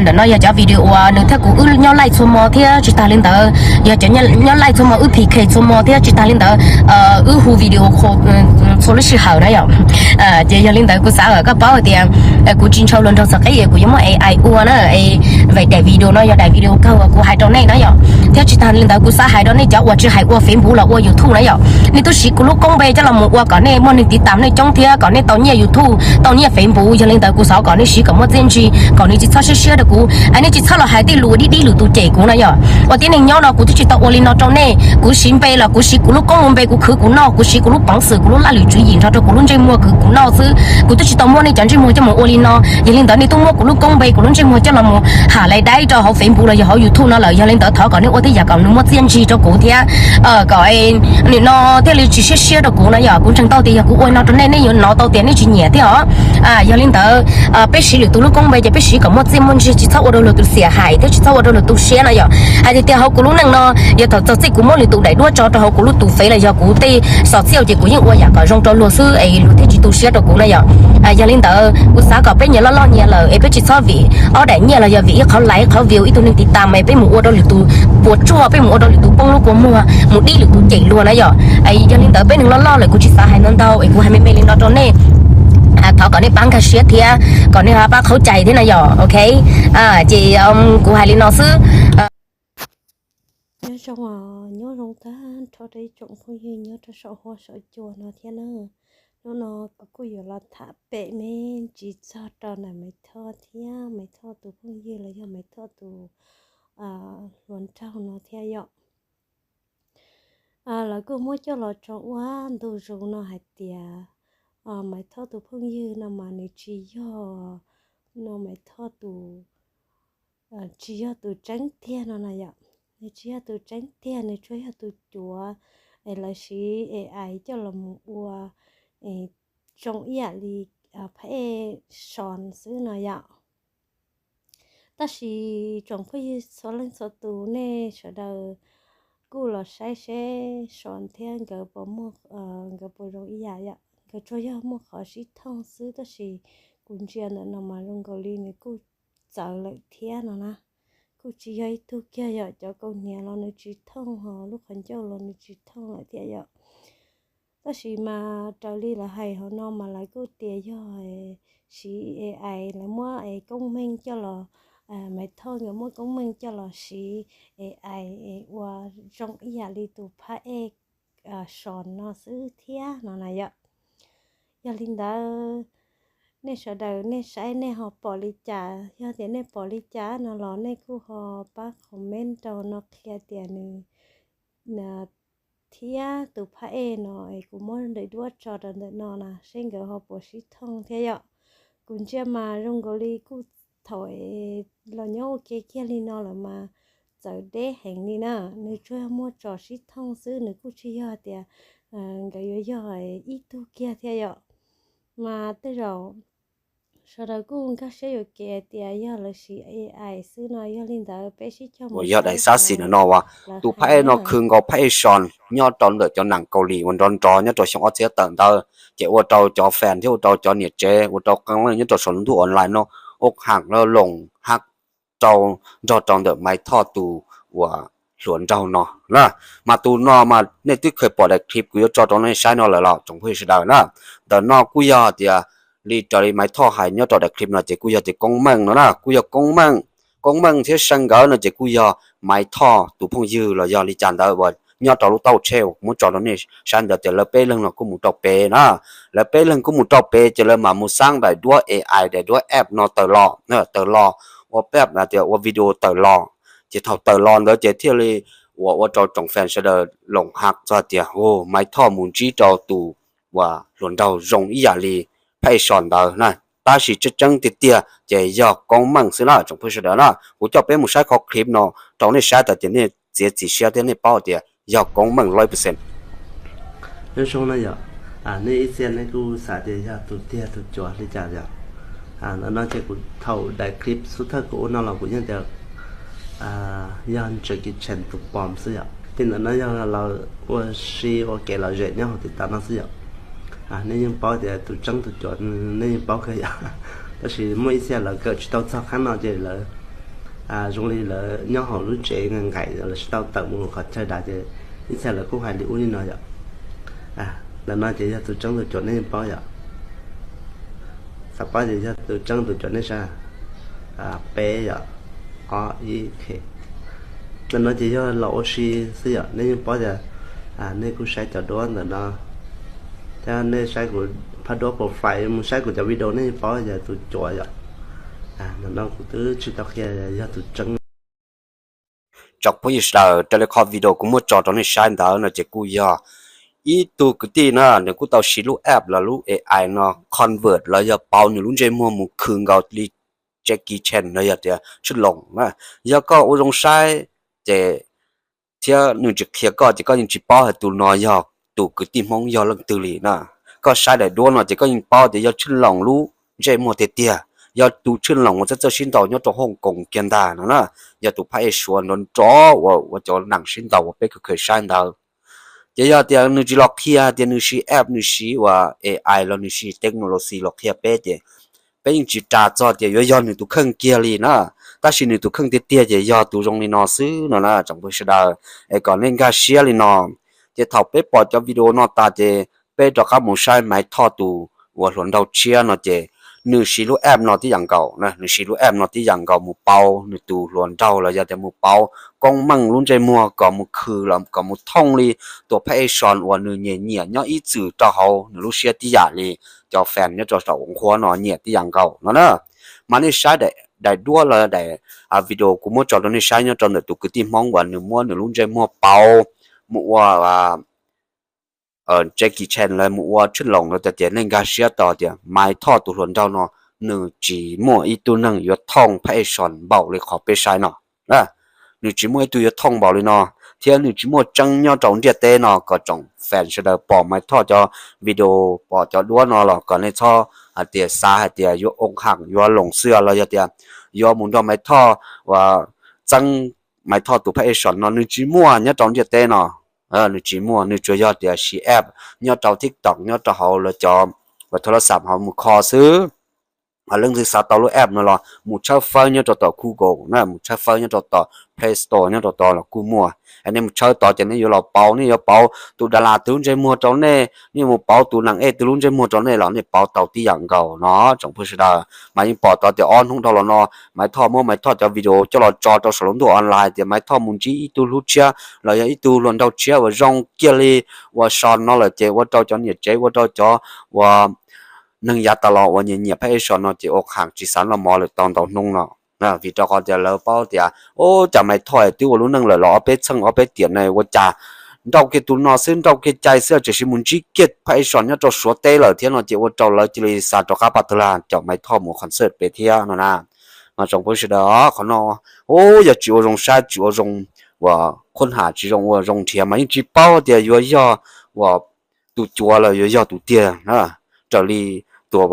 Ntawm no yog cov video uas nws thiab kuv wb nyob live txhua hmo thiab tsis tas li ntawd yog cov nyob live txhua hmo, wb P K txhua hmo thiab tsis tas li ntawd wb hu video txhua lub sij hawm na yom. Ces yog li ntawd kuv xav kom koj paub hais tias kuv tsis ntshaw luag nraug txog qeb es kuv yuav muab A I ua na. Vim daim video no yog daim video kawg uas kuv hais rau nej na yom, thiab tsis tas li ntawd kuv xav hais rau nej cov uas tsis hais ua Facebook los ua YouTube na yom, nej twb siv kuv lub koob npe coj los mus ua kom nej muaj neeg tiv tam nej coob thiab kom nej tau nyiaj YouTube tau nyiaj Facebook. Yog li ntawd kuv xav kom nej siv kom muaj txiaj ntsig kom nws tsis txhob siab siab rau kuv, es nej tsis txhob los hais tej lus dib dib lwm tus cem kuv na yom. Ua tib neeg nyob no kuv twb tsis tau ua li no rau nej, kuv siv npe los kuv siv kuv lub koob lub npe, kuv khwv kuv noj, kuv siv kuv lub peev xwm kuv lub laj lwm tswv yim nrog rau kuv lub ntsej muag kuv noj xwb, kuv twb tsis tau muab nej cov ntsej muag coj mus ua li no. Yog li ntawd nej twb muab kuv lub koob npe kuv lub ntsej muag coj los mus ham lais daib rau hauv Facebook los yog hauv YouTube no lawm, yog li ntawd thov kom nej ua tej yam kom nws muaj txiaj ntsig rau kuv thiab kom nim no thiaj li tsis siab siab rau kuv no yom. Kuv ntseeg tau tias yog kuv ua no rau nej, nej yuav hnov tau tias nej tsis nyiam thiab os. Yog li ntawd peb siv lwm tus lub koob npe ces peb siv kom muaj txiaj muaj ntsig, tsis txhob ua rau lwm tus xiam hais thiab tsis txhob ua rau lwm tus siab no yom. Hais tias tias hauv kuv lub neej no yog thaum txog txij kuv muab lwm tus daim duab tso rau hauv kuv lub tus fev los yog kuv tej xov txij ces kuv yeej ua yam kom zoo rau luag xwb es luag thiaj tsis tu siab rau kuv na yom. Yog li ntawd kuv xav kom peb nyias loj loj nyias lawm es peb tsis txhob vim ob daim nyiaj los yog vim ib qhov lais ib qhov view ib tug neeg tiv tam es peb mus ua rau lwm tus puas tsuaj, peb mus ua rau lwm tus poob lub kua muag, mus dib lwm tus cem luag na yom. Yog li ntawd peb neeg loj loj lawm kuv tsis xav hais ntau ntau es kuv hais me me li no rau nej. Thov kom nej pab nkag siab thiab kom nej pab qhaub cai thiab na yom. Ok, ces kuv hais li no xwb. Nyob zoo, nyob zoo tag nrho rau ib tsoom phooj ywg nyob rau saum huab saum cua no thiab na. Hnub no kuv kuj yuav los tham pem me ntsis txog rau ntawm Maiv Thoj thiab Maiv Thoj tus phooj ywg los yog Maiv Thoj tus hluas nraug no thiab yom. Lawv kuj muab coj los tso ua ntu zus no hais tias Maiv Thoj tus phooj ywg no mas nws tsis yog, no Maiv Thoj tus tsis yog tus tseeb tiag no na yom. Nws tsis yog tus tseeb tiag, nws tsuas yog tus cuav es lawv siv A I coj los mus ua zoo ib yam li phab ej Son xwb no yom. Tab sis tsoom phooj ywg txhua leej txhua tus nej sawv daws kuj los saib seb Son thiab nkawd puas muaj, nkawd puas zoo ib yam yom. Nkawd tsuas yog muaj qhov sib thooj xwb, tab sis kuv ntsia ntawm no mas zoo nkaus li nws kuj txawv lawm thiab no na. Kuj tsis yog ib tug kiag yom, cov kaus hniav los nws tsis thooj, ho lub qhov ncauj los nws tsis thooj lawm thiab yom. Tab sis mas raws li lawv hais hauv no mas lawv kuj tias yog siv A I, lawv muab koob meej coj los, Maiv Thoj nkawd muab koob meej coj los siv A I es ua zoo ib yam li tus phab ej Son no xwb thiab no na yom. Yog li ntawd, nej sawv daws nej saib nej ho pom li cas? Yog tias nej pom li cas no los nej kuj ho pab comment rau no qhia tias nws thiab tus phab ej no es kuv muab daim duab tso rau ntawm no na, seb nkawd ho puas sib thooj thiab yom. Kuv ntsia mas zoo nkaus li kuj thaum los nyob ua ke kiag li no lawm mas txawv deb heev li na. Nws tsuas yog muaj tso sib thooj xwb, nws kuj tsis yog tias nkawd yuav yog ib tug kiag thiab yom. Mas tej zaum sawv daws kuj nkag siab yuam kev hais tias yog lawv siv A I xwb no. Yog li ntawd peb sib cog mus yog daim xab xis no no as, tus phab ej no khwv nkaus phab ej Son nyob rau ntawm cov neeg Kaus Lim uas nrov nrov nyob rau xyoo ob txhiab tawm ntawd, ces ua rau cov fan thiab ua rau cov niam tsev ua rau qee leej nyob rau saum lub ntuj online no ua heem loj loos hab rau nrog rau ntawm Maiv Thoj tus uas hluas nraug no na. Mas tus no mas nej twb kheev pom daim clip kuv yuav tso rau nej saib no lawm los tsoom phooj ywg sawv daws na. Ntawm no kuj yog tias li raws li Maiv Thoj hais nyob rau daim clip no ces kuj yog tias koob meej no na, kuj yog koob meej, koob meej thiab see nkawd no ces kuj yog Maiv Thoj tus phooj ywg los yog li cas ntawd uas nyob rau lub taub tsheb uas muab tso rau nej saib ntawd tias lawv peb leeg no kuj mus rau pem na. Lawv peb leeg kuj mus rau pem ces lawv mam mus xab daim duab A I, daim duab app no tawm los, tawm los ua peb tias ua video tawm los. Ces thaum tawm los ntawd ces thiaj li uas ua rau tsoom fan sawv daws loos hab txog tias Maiv Thoj mus ntsib rau tus uas hluas nraug zoo ib yam li phab ej Son ntawd na. Tab sis tseeb tseeb tiag tiag ces yog koob meej xwb na tsoom phooj ywg sawv daws na. Kuv coj peb mus saib qhov clip no rau nej saib tas tias nej txiav txim siab thiab nej paub tias yog koob meej loj percent. Nyob zoo na yom, nej ib txhia nej kuj xav tias yog tus tiag tus cuav li cas yom. Ntawm no ces kuv thaum daim clip xub thawj kuv ua no los kuv yeej tias yog Jackie Chan tus pom xwb yom. Tej ntawm no yog lawv ua si ua kev lom zem nyob hauv TikTok no xwb yom. Nej yeej paub tias tus tseeb tus cuav nej yeej paub kawg yom. Tab sis muaj ib txhia lawv kawm tsis tau txog qhov no ces lawv zoo li lawv nyob hauv lub tsev nqaim nqaim, lawv tsis tau tawm mus qhov chaw dav ces ib txhia lawv kuj hais li ub li no yom. Ntawm no ces yog tus tseeb tus cuav nej yeej paub yom. Xav paub ces yog tus tseeb tus cuav nej saib, peb yom, ob ib, ntawm no ces yog los ua si xwb yom. Nej yeej paub tias nej kuj saib cov duab ntawm no, thiab nej saib kuv phaj duab profile mus saib kuv cov video nej yeej paub yog tus cuav yom. Ntawm no kuv twb tsis tau qhia yog tus tseeb. Tsoom phooj ywg sawv daws, raws li qhov video kuv muab tso rau nej saib ntawd no ces kuj yog ib tug kwv tij na, nws kuj tau siv lub app los lub A I no convert los yog pauv nws lub ntsej muag mus khwv nkaus li Jackie Chan los yog tias Tshwj Loos na. Yog koj ua zoo saib ces thiab nws tsis qhia koj ces koj yeej tsis paub hais tus no yog tus kwv tij Hmoob yog leej twg li na. Koj saib daim duab no ces koj yeej paub tias yog Tshwj Loos lub ntsej muag tiag tiag, yog tus Tshwj Loos uas txawj txawj sib ntaus nyob rau Hong Kong kiag ntag no na. Yog tus phab ej Suav nrov nrov uas ua cov neeg sib ntaus uas peb kheev kheev saib ntawd. Ces yog tias nws tsis los qhia tias nws siv app, nws siv uas A I los nws siv technology los qhia peb ces peb yeej tsis ras txog tias yuav yog nws tus kheej kiag li na. Tab sis nws tus kheej tiag tiag ces yog tus zoo li no xwb no na tsoom phooj ywg sawv daws. Es kom nej nkag siab li no, ces thaum peb pom cov video no tas ces peb rov qab mus saib Maiv Thoj tus uas hluas nraug tshiab no ces nws siv lub app no tib yam nkaus, nws siv lub app no tib yam nkaus mus pauv nws tus hluas nraug los yog tias mus pauv Koob Meej lub ntsej muag kom mus khwv los kom mus thooj li tus phab ej Soo uas nws nyiam nyiam nyob ib txwm rau hauv nws lub siab tib yam li cov fan nyob rau saum nqhuab no nyiam tib yam nkaus no na. Mas nej saib daim duab los daim video kuv muab tso rau nej saib nyob rau ntawm tus kwv tij Hmoob uas nws muab nws lub ntsej muag pauv mus ua Jackie Chan los mus ua Tshwj Loos no tas ces nej nkag siab tau tias Maiv Thoj tus hluas nraug no nws tsis muaj ib tug neeg yuav thooj phab ej Soo npaum li qhov peb saib no. Nws tsis muaj ib tug yuav thooj npaum li no, thiab nws tsis muaj tseeb nyob rau ntiaj teb no. Kom tsoom fan sawv daws pom Maiv Thoj cov video, pom cov duab no los kom nej txhob hais tias xav hais tias yuav oo ham yuav loos xwb los yog tias yuav mus nrog Maiv Thoj uas txeeb Maiv Thoj tus phab ej Soo no. Nws tsis muaj nyob rau ntiaj teb no, nws tsis muaj, nws tsuas yog tias siv app nyob rau TikTok nyob rau hauv lawv cov uas tho lab xam hauv mus kho xwb. Leej twg xav tau lub app no los mus tshawb fawb nyob rau tom Google na, mus tshawb fawb nyob rau tom Play Store nyob rau tod los kuj muaj. Nej mus tshawb tod ces nej yuav los pauv, nej yuav pauv tus das las tus lub ntsej muag rau nej, nej mus pauv tus neeg ej tus lub ntsej muag rau nej los nej pauv tau tib yam nkaus no tsoom phooj sawv daws. Mas yeej pom tau tias ob hnub dhau los no Maiv Thoj muab Maiv Thoj cov video coj los tso rau saum lub ntuj online tias Maiv Thoj mus ntsib ib tug hlub tshiab los yog ib tug hluas nraug tshiab uas zoo kiag li uas Soo no lawm ces ua rau cov niam tsev, ua rau cov uas neeg yav tas los uas nyiam nyiam phab ej Soo no ces ua qhav tsis xav noj mov lawm tau ntau hnub no. Vim rau qhov tias lawv paub tias ub, cas Maiv Thoj twb ua lub neej lawm los ob peb txheej ob peb tiam ne ua cas nrauj kiag tus no xwb, nrauj kiag cai xwb tseem sim mus ntsib kiag phab ej Soo nyob rau Suav teb lawm thiab no ces ua rau lawv cia li xav rov qab pas tag lag caum Maiv Thoj mus concert pem thiab no na. Mas tsoom phooj sawv daws, qhov no ub yog tsis ua zoo saib tsis ua zoo uas qhuab ham tsis zoo ua zoo nrhiav mas yeej tsis paub tias yuav yog uas tus cuav los yuav yog tus tiag na. Raws li tus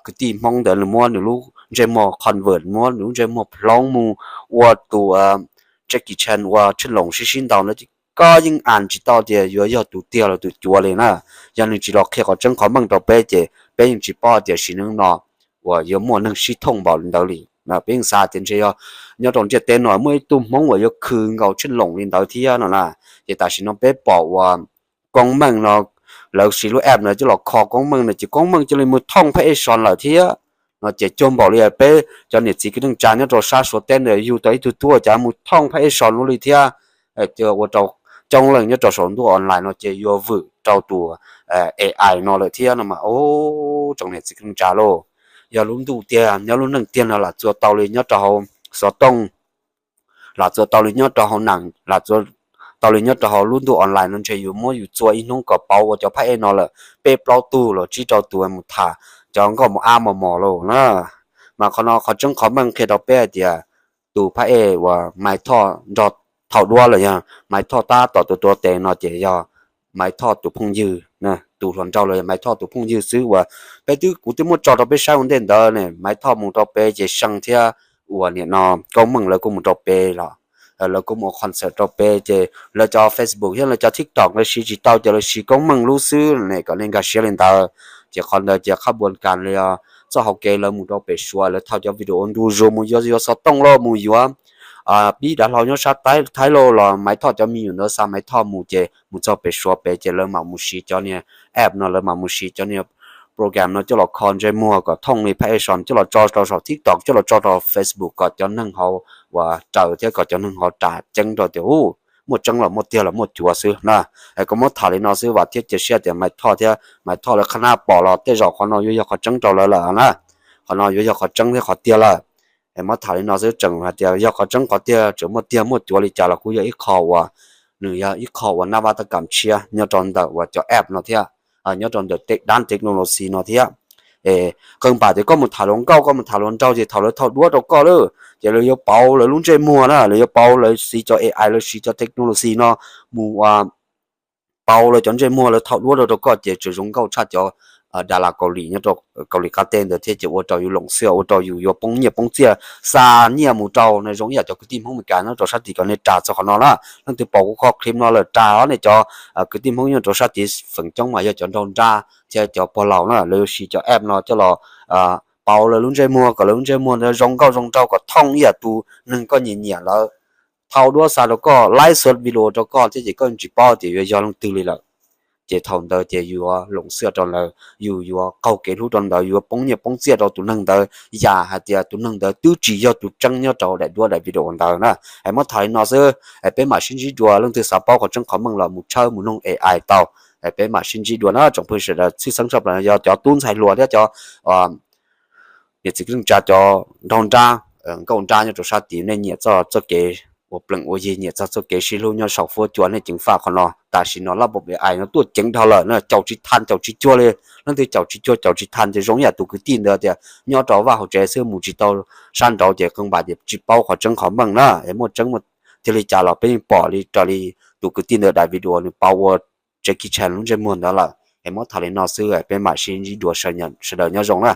kwv tij Hmoob ntawd nws muab nws lub ntsej muag convert, muab nws lub ntsej muag plob mus ua tus Jackie Chan ua Tshwj Loos sib sib ntaus no ces koj yeej as tsis tau tias yuav yog tus tiag los tus cuav li na. Yog nws tsis los qhia qhov tseeb qhov meej rau peb ces peb yeej tsis paub tias sim neej no uas yuav muaj neeg sib thooj npaum li ntawd li. Peb yeej xav tias ntshe yog nyob rau ntiaj teb no muaj ib tug Hmoob uas yuav khwv nkaus Tshwj Loos li ntawd thiab no na. Ces tam sim no peb pom uas Koob Meej no, lawv siv lub app no coj los kho Koob Meej no ces Koob Meej cia li mus thooj phab ej Soo lawm thiab no ces cuag npaum li peb cov niam txiv kwv tij neej tsa nyob rau sab Suav teb ntawd yug tau ib tug tub cas mus thooj phab ej Soo no li thiab. Ua rau coob leej nyob rau saum ntuj online no ces yuav vwm rau tus A I no lawm thiab no mas ub, tsoom niam txiv kwv tij neej tsa lauj, yog lub ntuj tiag, nyob lub neej tiag no lam txua tau li nyob rau hauv xov tooj, lam txua tau li nyob rau hauv nees, lam txua tau li nyob rau hauv lub ntuj online no ntshe yus muab yus txua ib hnub kom pauv ua cov phab ej no lawm peb plaub tug los tsib rau tus mus tham cov nkauj mos ab mos mos lauj na. Mas qhov no qhov tseeb qhov meej qhia rau peb hais tias tus phab ej uas Maiv Thoj nrog thaum duab los yog Maiv Thoj tab tom tua tua tes no ces yog Maiv Thoj tus phooj ywg, tus hluas nraug los yog Maiv Thoj tus phooj ywg xwb uas peb twb, kuv twb muab tso rau peb saib ua ntej ntawd ne. Maiv Thoj mus rau pem ces Soo thiab uas nim no Koob Meej lawv kuj mus rau pem los lawv kuj mus ua concert rau pem ces lawv cov Facebook thiab lawv cov TikTok lawv siv tsis tau ces lawv siv Koob Meej lub xwb ne, kom nej nkag siab li ntawd. Ces qhov ntawd ces qhab npuas kas li os txoj hauv kev lawv mus rau pem Suav, lawv thauj cov video ntu zus mus yuav yuav xov tooj lauj, mus yuav pib dav hlau nyob sab Thaib lauj los Maiv Thoj cov me nyuam ntawd xa Maiv Thoj mus ces mus txog pem Suav pem ces lawv mam mus siv cov niag app no, lawv mam mus siv cov niag program no coj los kho ntsej muag kom thooj li pab ison coj los tso rau saum TikTok, coj los tso rau Facebook kom cov neeg ho uas raws thiab kom cov neeg ho ras ceeb rau tias u, muaj tseeb los muaj tiag los muaj cuav xwb na. Koj muab tham li no xwb vam thiab cia siab tias Maiv Thoj thiab Maiv Thoj lawv qhab nab pom los tej zaum qhov no yuav yog qhov tseeb rau lawv lawm na. Qhov no yuav yog qhov tseeb thiab qhov tiag lawm. Muab tham li no xwb tseem hais tias yog qhov tseeb qhov tiag tseem muaj tiag muaj cuav li cas los kuj yog ib qho uas nws yog ib qho uas nav vaj tab kam tshiab nyob rau ntawm uas cov app no thiab, nyob rau ntawm dab technology no thiab. Qee npam tias koj mus tham hluas nkauj, koj mus tham hluas nraug ces thaum lawv thaum duab rau koj lawm ces lawv yuav pauv lawv lub ntsej muag na, lawv yuav pauv, lawv siv cov A I, lawv siv cov technology no mus pauv lawv cov ntsej muag, lawv thaum duab rau rau koj ces tseem zoo nkauj tshaj cov dav las Kaus Lim nyob rau Kaus Lim qab teb ntawd thiab ces ua rau yus loom xwm, ua rau yus yuav poob nyiaj poob txiaj, xa nyiaj mus rau na, zoo ib yam cov kwv tij Hmoob Meskas nyob rau sab tim kom nej ras txog qhov no na. Leej twg pom kuv qhov clip no lawm ras os nej cov kwv tij Hmoob nyob rau sab tim feem coob mas yog cov nraug nrab thiab cov pog laus na, lawv yuav siv cov app no coj los pauv lawv lub ntsej muag kom lawv lub ntsej muag ntawd zoo nkauj zoo nraug kom thooj ib yam tus neeg koj nyiam nyiam lawm. Thaum duab xa rau koj, live xwb video rau koj thiab ces koj tsis paub tias yuav yog leej twg li lawm. Ces thaum ntawd ces yuav loom xwm rau lawv, yus yuav qaug kev hlub rau ntawd, yuav poob nyiaj poob txiaj rau tus neeg ntawd yam hais tias tus neeg ntawd twb tsis yog tus tseeb nyob rau daim duab daim video ntawd na. Es muab tham li no xwb, peb mam sib ntsib dua, leej twg xav paub qhov tseeb qhov meej los mus tshawb mus noog A I tau. Peb mam sib ntsib dua na tsoom phooj ywg sawv daws, tshwj xeeb tshaj plaws yog cov tub ntxhais hluas thiab cov niam txiv kwv tij neej tsa, cov nraug nrab nkauj nrab nyob rau sab tid, nej nyiam txoj, txoj kev ua plees ua yi, nyiam txog txoj kev sib hlub nyob saum huab cua, nej ceev faj qhov no. Tam sim no lab npob A I no tuaj ceev dhau lawm na, caum tsis than caum tsis cuag li. Leej twg caum tsis cuag caum tsis than ces zoo ib yam tus kwv tij ntawd tias nyob rau vaj hauv tsev xwb mus tsis tau sab nraud ces qee npam tias tsis paub qhov tseeb qhov meej na. Es muaj tseeb thiaj li cas los peb yeej pom li raws li tus kwv tij ntawd daim video nws pauv ua Jackie Chan lub ntsej muag ntawd lawm. Es muab tham li no xwb, peb mam sib ntsib dua, sawv daws nyob zoo na.